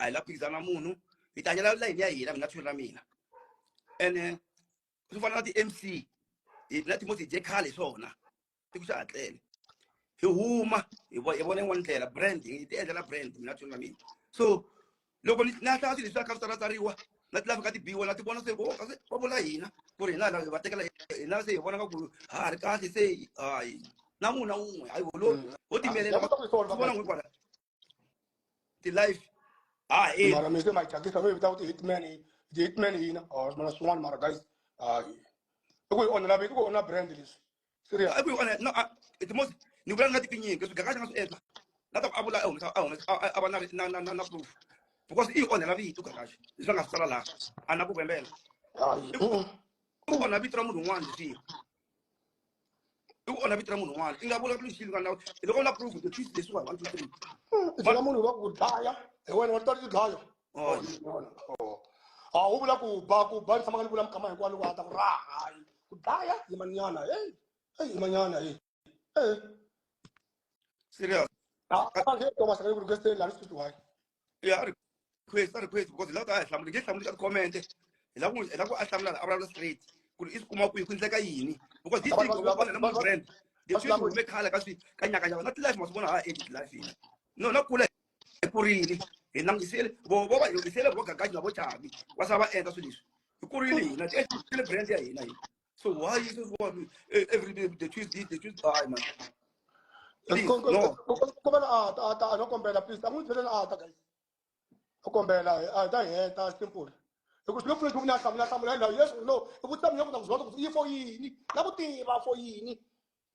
A hi la phikizana munhu, hi ti hanyela layini ya hina, mina tshuri na mina. Ene swi fana na ti-MC hi na Timothy hi dye khale hi swona tiko xa hatlele hi huma hi hi vona yin'wana ndlela brand hi ti endlela brand, mina tshuri na mina. So loko ni na hlaya swilo leswi a kha swi tsalatsariwa na ti lava ka ti biwa na ti vona se vo kasi va vula hina ku ri hina lava va tekela hina, se hi vona ka ku ha ha ri kahle, se hayi na munhu na wun'we hayi ho ho timelela swi vona n'wi kwala ti-life ha e mara mi se ma thyakisa mi vita ku ti-hitman, ti-hitman hina or mana swin'wana. Mara guys, hayi, i ku hi onhela vito, i ku onha brand leswi, serious. I ku hi onhela. No, the most ni vula ni nga tipinyingi leswi Gagaxa nga swi endla na ta ku a vula a humesa a humesa a va na na na na proof, because i hi onhela vito Gagaxa leswi a nga swi tsala laha a na ku vembela. Hayi. I ku onha vito ra munhu un'wana leswiya, i ku onha vito ra munhu un'wana. I nga vula ku lexi nga na loko u na proof, the twist leswiwa 1 2 3. I byela munhu va ku dlaya hi wena, wa ti dlaya. A wu vula ku ba, ku ba ni tshama ni vula mikama hinkwayo loko a ta ku raha, hayi ku dlaya yimanyana, hey hey, yimanyana, hey hey. Serious. A a nge Thomas ka ku request la swi why. Ya, request, a request, because hi lava ta a hi hlamuli nge hlamuli ka ti-comment. Hi lava ku a hlamula, a vulavula straight ku ri i swi kuma kwihi, ku endleka yini, because this thing va vona na munhu brand the sweswi hume khale ka swi ka nyakanyaka na ti-life ma swi vona ha endli ti-life hina no na kula hi kurile hi langutisele vo vo va hi sele vo Gagashi na vo Chavi va sa va endla swilo leswi. Hi kurile hina, ti endlile brand ya hina hi. So why you just want every day the twist this, the twist? Hayi man, please, no. Kombela a ta, a ta, no kombela, please, a n'wi byeleni a ta, guys, a kombela a ta heta, simple, hi ku swi nge pfuni nchumu. Ni a hlamula hlamula hi laha, yes or no. I vutisa mina ku na ku zwa ku yi for yini, na ku tiva for yini.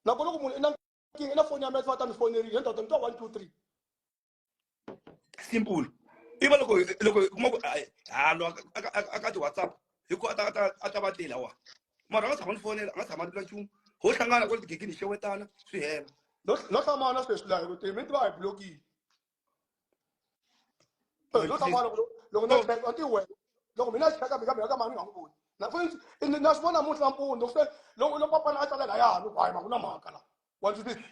Loko loko munhu i na nkingha, i na foni ya mina, va ta ni fonerile ni ta ni twa 1 2 3. Simple. I va loko hi kuma ku halo aka ti-WhatsApp hi ku a ta va tela wa, mara a nga tshama ni fonela, a nga tshama ni vula nchumu, ho hlangana kwale tigigini, hi xewetana, swi hela. No hlamala sweswi laha hi ku mi tiva a hi blokile. No hlamala loko na cheka ti wena, loko mina cheka mina ka mani nga n'wi voni na futhi na swi vona namuntlha nampundzu se loko papana a tsala layani ku hayi ma ku na mhaka la wa twisisa.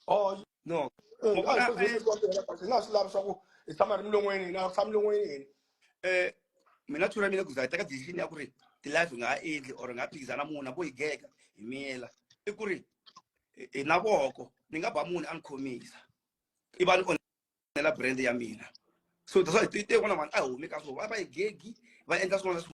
Oh. No. Hi nga swi lavi swa ku hi tshama ri milon'weni hina, tshama milon'weni hina. Mina thura mina ku za hi teka decision ya ku ri ti-live hi nga ha endli or hi nga phikizana munhu a vo hi gega hi miyela, i ku ri hi na voko ni nga ba munhu a ni khomisa i va ni onhela brand ya mina. So that's why ti vona vanhu a hi humi ka swona, va hi gegi va endla swin'wana na.